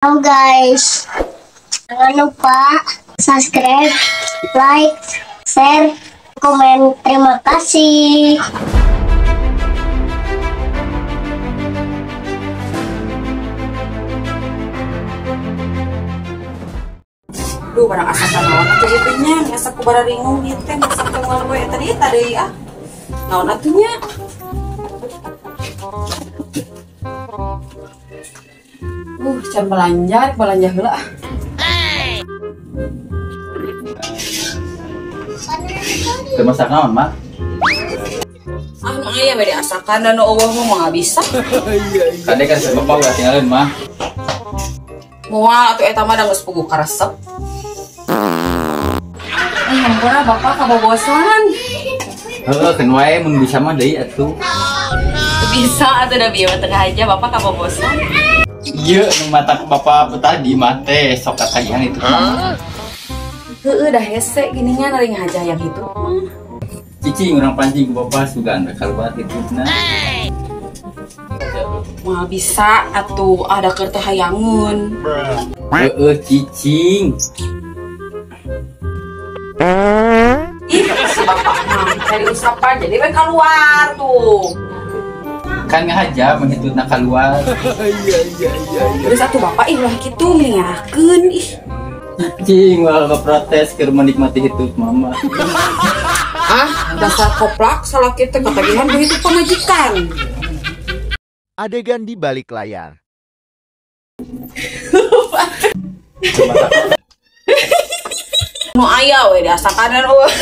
Halo guys, jangan lupa subscribe, like, share, komen. Terima kasih. Duh, barang asa naon atuh ieu nya, asa ku bararingung ieu teh masak teh moal we tadi tadi ah. Naon atuh nya? Can belanja, belanja heula ah. Teu masak naon, Mak? Ah, nu aya we diasakan da nu eueuh mah moal bisa. Kade kan bapak ulah tinggalin, Mah. Moal atuh eta mah da geus puguh karesep. Hampura bapak kabobosan. Heuh, keun wae mun bisa mah deui atuh. Bisa atuh da bieu mah tengah aja bapak kabobosan. Ieu nu matak bapak tadi mah teh sok katagihan itu. Heueuh dah hese gini nya nari ngaja yang itu. Cicing urang pancing ku bapak sugan rek kaluar hitutna. Moal bisa atuh ada keur teh hayangeun. Heueuh cicing. Ih, si bapak mah cari usapan jadi we keluar tuh. Kan ngahaja menghitutna keluar. Iya. Terus atuh bapak ih ulah kitu ngerakeun ih. Cicing malah protes keur menikmati hitut mama. Ah, dasar koplak salah kita ketagihan begitu pemajikan. Adegan di balik layar. Nu aya we diasakan eueuh.